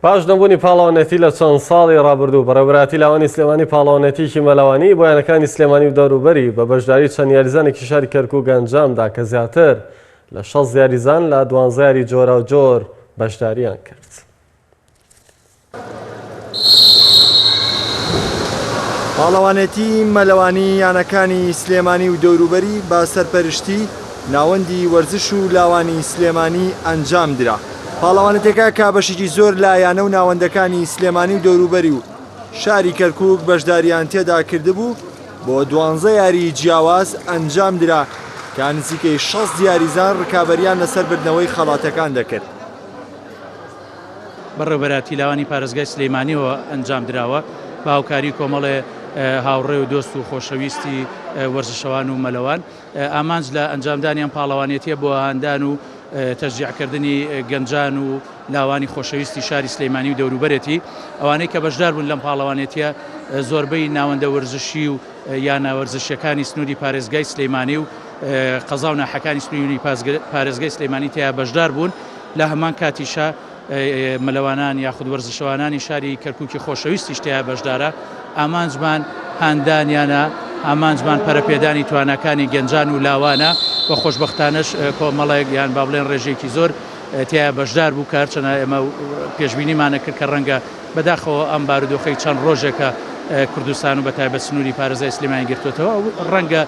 پاش نەبوونی پاڵەوانێتی لە چەند ساڵی ڕابردوو، بەڕێوەبەرایەتی لاوانی سلێمانی پاڵەوانێتیی مەلەوانی بۆ یانەکانی سلێمانی و دەوروبەری بە بەشداری چەند یاریزانێکی شاری کەرکووک ئەنجامدا کە زیاتر لە 60 یاریزان لە دوانزە یاری جۆراوجۆر بەشداریان کرد. پاڵەوانێتی مەلەوانی یانەکانی سلێمانی و دەوروبەری بە سەرپەرشتی ناوەندی وەرزش و لاوانی سلێمانی ئەنجامدرا. پاڵەوانێتیەکە کە بەشێکی زۆر لە یانە و ناوەندەکانی سلێمانی و دەوروبەری و شاری کەرکوک بەشداریان تێدا کردبوو، بۆ دوانزە یاریی جیاواز ئەنجامدرا کە نزیکەی 60 یاریزان رکابەریان لەسەر بردنەوەی خەڵاتەکان دەکرد. بەڕێوەبەرایەتی لاوانی پارێزگای سلێمانیەوە ئەنجامدراوە بە هاوکاری کۆمەڵێ هاوڕێ و دۆست و خۆشەویستی وەرزشەوان و مەلەوان. ئامانج لە ئەنجامدانی ئەم پاڵەوانێتیە بۆ هاندان و تەشجیعکردنی گەنجان و لاوانی خۆشەویستی شاری سلێمانی و دەوروبەرێتی. ئەوانەی کە بەشدار بوون لەم پاڵەوانێتیە زۆربەی ناوەندە وەرزشی و یانە وەرزشیەکانی سنووری پارێزگای سلێمانی و قەزا و ناحەکانی سنووری پارێزگای سلێمانی تیا بەشدار بوون لە هەمان کاتیشا مەلەوانان یاخود وەرزشەوانانی شاری کەرکوکی خۆشەویستیش تیا بەشدارە، ئامانجمان هاندانیانە، ئامانجمان پەرەپێدانی تواناکانی گەنجان و لاوانە و خۆشبەختانەش کۆمەڵێک یان با بڵێن ڕێژەیەکی زۆر تیا بەشدار بوو کە هەرچەنە ئێمە پێشبینیمان نەکرد کە ڕەنگە بەداخەوە ئەم بارودۆخەی چەند ڕۆژێکە کوردستان و بەتایبەت سنووری پارێزگای سلێمانی گرتووەتەوە ڕەنگە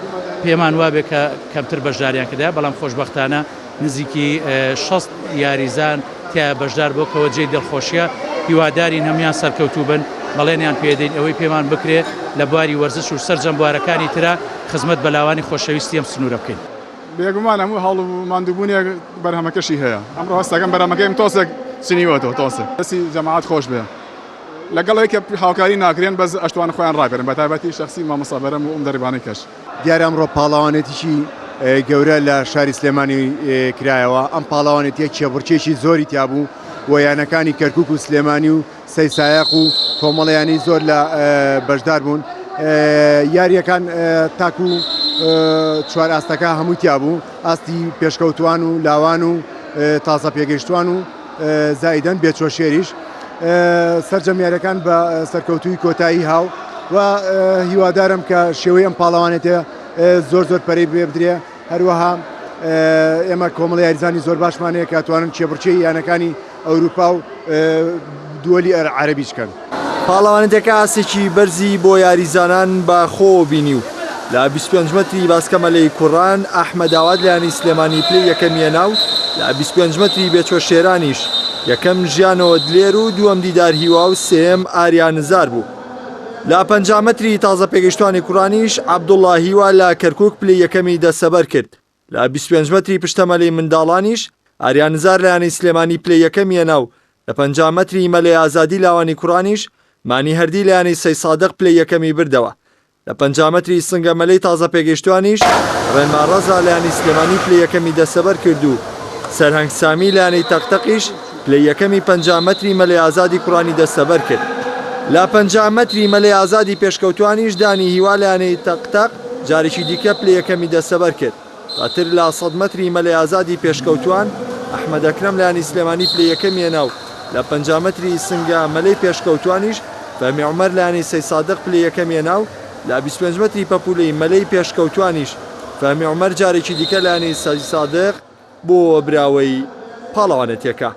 پێمان وابێ کە کەمتر بەشداریان کردایە بەڵام خۆشبەختانە نزیکی 60 یاریزان تیایا بەشدار بووە کەوە جێی دڵخۆشیە، هیوادارین هەموویان سەرکەوتوو بن، بەڵێنیان پێدەین ئەوەی پێمان بکرێ لە بواری وەرزش و سەرجەم بوارەکانی ترا خزمەت بە لاوانی خۆشەویستی ئەم سنوورە بکەین. بێگومان هەموو هەوڵ و ماندووبوونێک بەرهەمەکەشی هەیە، ئەمڕۆ هەستەکەم بەرهەمەکەیم تۆزێک چنیوەتەوە تۆزێک دەستی جەماعەت خۆش بێ لەگەڵ ئەوەی کە هاوکاری ناکرێن بەس ئەشتوان خۆیان ڕابێرن بەتایبەتی شەخسی مامۆستا بەرەم و ئەم دەریبانەی کەش. دیارە ئەمڕۆ پاڵەوانێتیی گەورە لە شاری سلێمانی کرایەوە، ئەم پاڵەوانێتیە کێبڕکێکی زۆری تیابوو و یانەکانی کەرکوک و سلێمانی و سەیسایەق و کۆمەڵە یانەی زۆر لە بەشدار بوون یاریەکان تاکو چوار ئاستەکە هەمووی تیابوو ئاستی پێشکەوتوان و لاوان و تازە پێگەیشتوان و زائیدەن بێچوە شێریش سەرجەم یاریەکان بە سەرکەوتووی کۆتایی هاو و هیوادارم کە شێوەی ئەم پاڵەوانێتە زۆر زۆر پەرەی پێ بدرێ هەروەها ئێمە کۆمەڵی یاریزانی زۆر باشمان هەیە کە توانن کێبڕکێی یانەکانی ئەوروپا و دووەلی عەرەبیش بکەن. پاڵەوانێتیەکە ئاستێکی بەرزی بۆ یاریزانان بە خۆوە بینی و لە 25 مەتری باسکە مەلەی کوڕان ئەحمەد ئاوات لە یانەی سلێمانی پلەی یەکەمی هێنا و لە 25 مەتری بێچوە شێرانیش یەکەم ژیانەوە دلێر و دووەم دیدار هیوا و سێیەم ئاریا نزار بوو. لە 50 مەتری تازە پێگەیشتوانی کوڕانیش عەبدوڵا هیوا لە کەرکوک پلەی یەکەمی دەستەبەر کرد. لە 25 مەتری پشتە مەلەی منداڵانیش ئاریا نزار لە یانەی سلێمانی پلەی یەکەمی هێنا و لە 50 مەتری مەلەی ئازادی لاوانی کوڕانیش مانی هەردی لە یانەی سەیسادق پلەی یەکەمی بردەوە. لە 50 مەتری سنگە مەلەی تازە پێگەیشتوانیش ڕێنما ڕەزا لە یانەی سلێمانی پلەی یەکەمی دەستەبەر کرد و سەرهەنگ سامی لە یانەی تەقتەقیش پلەی یەکەمی 50 مەتری مەلەی ئازادی کوڕانی دەستەبەر کرد. لە 50 مەتری مەلەی ئازادی پێشکەوتوانیش دانی هیوا لە یانەی تەقتەق جارێکی دیکە پلەی یەکەمی دەستەبەر کرد. دواتر لە 100 مەتری مەلەی ئازادی پێشکەوتوان ئەحمەد ئەکرەم لە یانەی سلێمانی پلەی یەکەمی هێنا و لە 50 مەتری سنگە مەلەی پێشکەوتوانیش فەهمی عومەر لە یانەی سەیسادق پلەی یەکەمی هێنا و لە 25 مەتری پەپولەی مەلەی پێشکەوتوانیش فەهمی عومەر جارێکی دیکە لە یانەی سەیسادق بووە براوەی پاڵەوانێتیەکە.